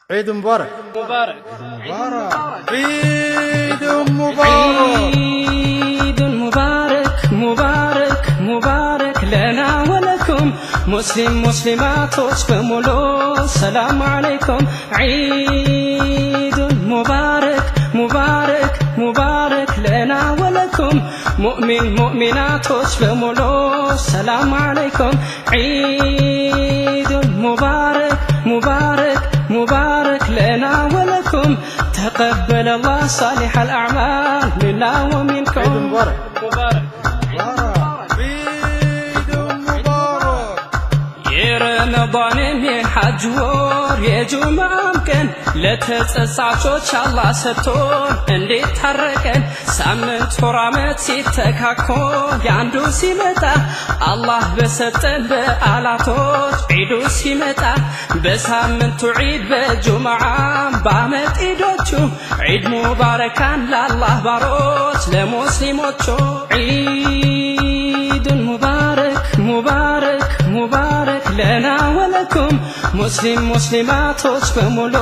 عيد مبارك. مبارك. عيد مبارك. عيد مبارك مبارك مبارك لنا ولكم ሙስሊም ሙስሊማቶች በሙሉ ሰላም አለይኩም። عيد مبارك مبارك مبارك لنا ولكم ሙእሚን ሙእሚናቶች በሙሉ ሰላም አለይኩም። عيد مبارك مبارك مبارك لنا ولكم تقبل الله صالح الأعمال منا ومنكم. عيد مبارك. مبارك. عيد مبارك. የረመዳንም የሐጅ ወር የጁምዓም ቀን ለተጸጻቾች አላህ ሰጥቶን እንዴት ታረቀን። ሳምንት ወር ዓመት ሲተካኮ የአንዱ ሲመጣ አላህ በሰጠን በዓላቶች ዒዱ ሲመጣ በሳምንቱ ዒድ በጁምዓም በዓመት ዒዶቹ ዒድ ሙባረካን ለአላህ ባሮች ለሙስሊሞቹ። عيد مبارك مبارك مبارك لنا ولكم ሙስሊም ሙስሊማቶች በሙሉ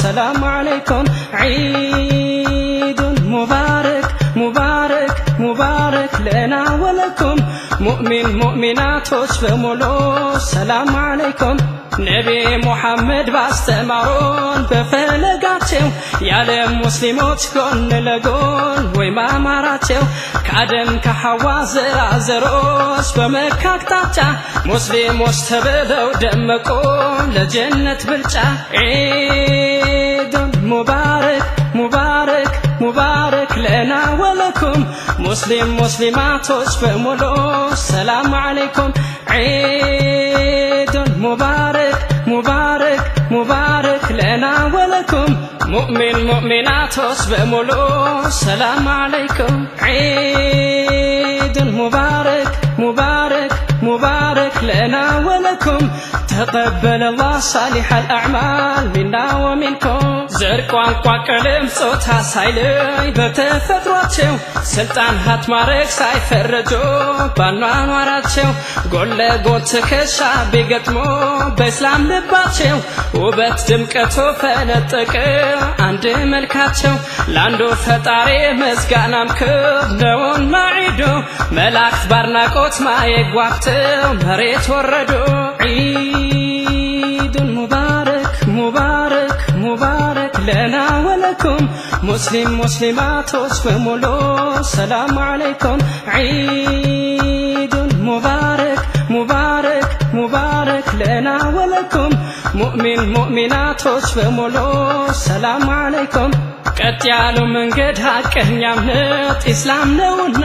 ሰላም አለይኩም። عيد مبارك مبارك مبارك لنا ولكم ሙእሚን ሙእሚናቶች በሙሉ ሰላም አለይኩም። ነቢ ሙሐመድ ባስተማሩን በፈለጋቸው የዓለም ሙስሊሞች ጎን ለጎን ወይ ማማራቸው ከአደም ከሐዋ ዘራዘሮች በመካ አቅጣጫ ሙስሊሞች ተብለው ደመቁ ለጀነት ብልጫ። عيد مبارك مبارك مبارك لنا ولكم ሙስሊም ሙስሊማቶች በሙሉ ሰላም አለይኩም። عيد مبارك مبارك مبارك لنا ولكم ሙእሚን ሙእሚናቶች በሙሉ ሰላም አለይኩም። عيد مبارك مبارك مبارك لنا ولكم تقبل الله صالح الأعمال منا ومنكم። ዘር፣ ቋንቋ፣ ቀለም፣ ጾታ ሳይለይ በተፈጥሯቸው ስልጣን ሀብት ማዕረግ ሳይፈረጁ ባኗኗራቸው ጎን ለጎን ትከሻ ቢገጥሙ በእስላም ልባቸው ውበት ድምቀቱ ፈነጠቀ አንድ መልካቸው። ለአንዱ ፈጣሪ ምስጋናም ክብ ነውና ዒዱ መላእክት ባድናቆት ማየት ጓጉተው መሬት ወረዱ። عيد مبارك مبارك مبارك لنا ولكم ሙስሊም ሙስሊማቶች በሙሉ ሰላም አለይኩም። عيد مبارك مبارك مبارك لنا ولكم ሙእሚን ሙእሚናቶች በሙሉ ሰላም አለይኩም። ቀጥ ያለው መንገድ ሀቀኛ እምነት ኢስላም ነውና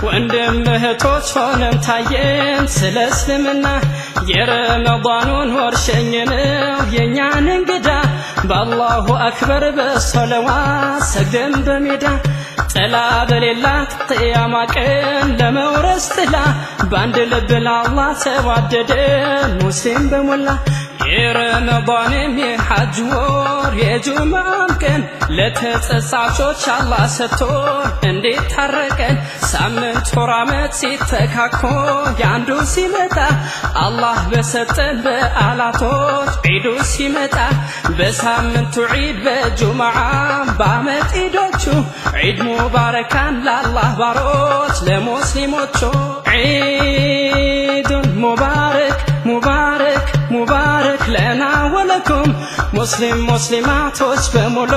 ወንድም እህቶች ሆነን ታየን ስለ እስልምና። የረመዳኑን ወር ሸኘነው የእኛን እንግዳ በአላሁ አክበር በሰለዋት ሰግደን በሜዳ ጥላ በሌላት ቅያማ ቀን ለመውረስ ጥላ በአንድ ልብ ለአላህ ተዋደደ ሙስሊም በሞላ። የረመዳንም የሐጅ ወር የጁምዓም ቀን ለተጸጻቾች አላህ ሰጥቶን እንዴት ታረቀን። ሳምንት ወር ዓመት ሲተካኮ የአንዱ ሲመጣ አላህ በሰጠን በዓላቶች ዒዱ ሲመጣ በሳምንቱ ዒድ በጁምዓም በዓመት ዒዶቹ ዒድ ሙባረካን ለአላህ ባሮች ለሙስሊሞቹ። عيد مبارك مبارك مبارك لنا ولكم ሙስሊም ሙስሊማቶች በሙሉ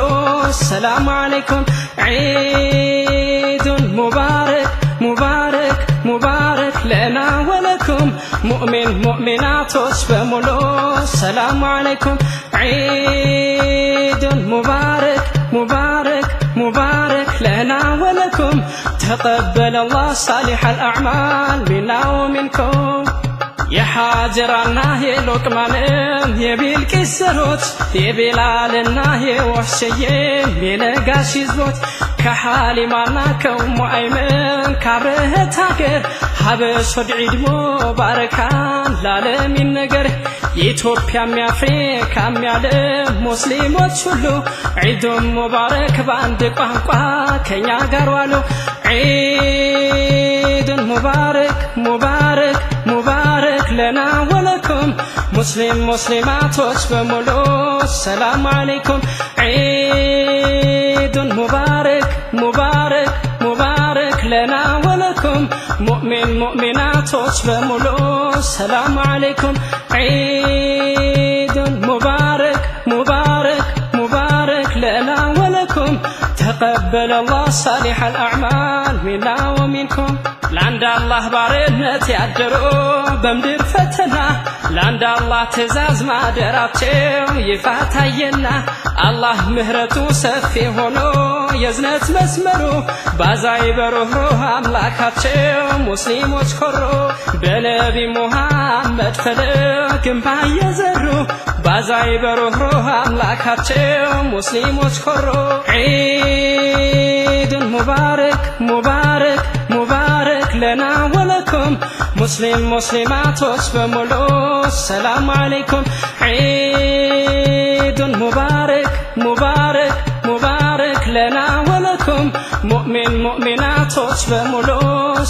ሰላም አለይኩም። عيد مبارك مبارك مبارك لنا ولكم ሙእሚን ሙእሚናቶች በሙሉ ሰላም አለይኩም። عيد مبارك مبارك مبارك لنا ولكم تقبل الله صالح الأعمال منا ومنكم። የሓጀራና የሎቅማንም የቢልቂስ ዘሮች የቢላልና የወሕሸዬም የነጋሽ ህዝቦች ከሓሊማና ከኡሙ አይመን ካብረህት ሀገር ሀበሽ ወድ ዒድ ሙባረካን ለዓለም ይነገር። የኢትዮጵያም የአፍሪካም ያለም ሙስሊሞች ሁሉ ዒዱን ሙባረክ በአንድ ቋንቋ ከኛ ጋር ዋሉ። عيد مبارك مبارك مبارك لنا ولكم ሙስሊም ሙስሊማቶች በሙሉ ሰላም አለይኩም። ዒዱን ሙባረክ ሙባረክ ሙባረክ ለና ወለኩም። ሙእሚን ሙእሚናቶች በሙሉ ሰላም አለይኩም። ዒዱን ሙባረክ ሙባረክ ሙባረክ ለና ወለኩም። ተቀበለ አላህ ሳሊሕ አልአዕማል ሚና ወሚንኩም። ለአንድ አላህ ባርነት ያደሩ በምድር ፈተና፣ ለአንድ አላህ ትእዛዝ ማደራቸው ይፋ ታየና፣ አላህ ምህረቱ ሰፊ ሆኖ የዝነት መስመሩ፣ ባዛይ በሩህሩህ አምላካቸው ሙስሊሞች ኮሩ። በነቢ ሙሐመድ ፈለግ ግንባ የዘሩ፣ ባዛይ በሩህሩህ አምላካቸው ሙስሊሞች ኮሩ። ዒዱን ሙባረክ ሙባረክ ሙባረክ ለና ወለኩም። ሙስሊም ሙስሊማቶች በሙሉ ሰላም አለይኩም። ዒዱን ሙባረክ ሙባረክ ሙባረክ ለና ወለኩም። ሙእሚን ሙእሚናቶች በሙሉ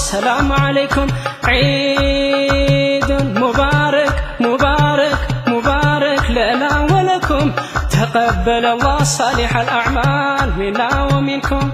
ሰላም አለይኩም። ዒዱን ሙባረክ ሙባረክ ሙባረክ ለና ወለኩም። ተቀበለ አላህ ሳሊሕ አልአዕማል ሚና ወሚንኩም።